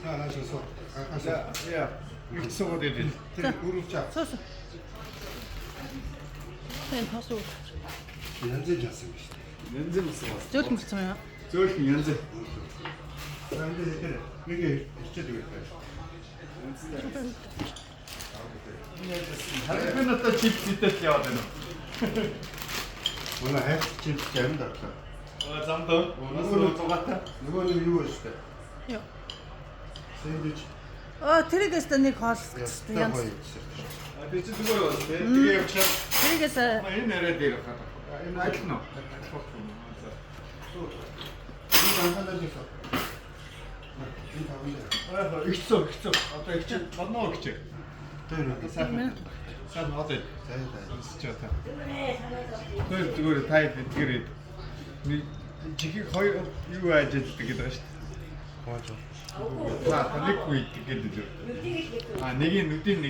За наашаа суу. Анхаасаа. Яа. Их суугаад идэв. Тэр өрөвч аа. Суу суу. Энэ хос уу. Янз бүр яасан юм шүү дээ. Янз бүр суугаад. Зөөлхөн болсон юм аа. Зөөлхөн янз. За энэ дээр нэг хичээд өгөх байх. Харин одоо чипс идэл яваад байна. Манай хайр чипс амд орлоо. Аа замд. Өнөөс зугаатай. Нөгөө нэг юу вэ шүү дээ. Йоо. Сэндвич. Аа, тэрийгээс та нэг хоол гэсэн Янз. янз. А би чи зүгээр бас тий. Тэгээ явчихад Тэрийгээс энэ арай дээр хаа. Энэ адил нь. Адил болох юм. За. Энэ анхаалал юм. Энэ таван дээр. Аа ихцөө ихцөө. Одоо ихч бодноо ихч. Тэр Одоо сайхан. Сайн одоо за за. сонсч байгаа. Тэр зүгээр та эдгээр нэг чихийг хоёр юу яаж иддэг гэдэг байгаа шүү дээ. Хоож. Та нэг үе иддэг гэдэг. А нэгийн нүдийн нэг.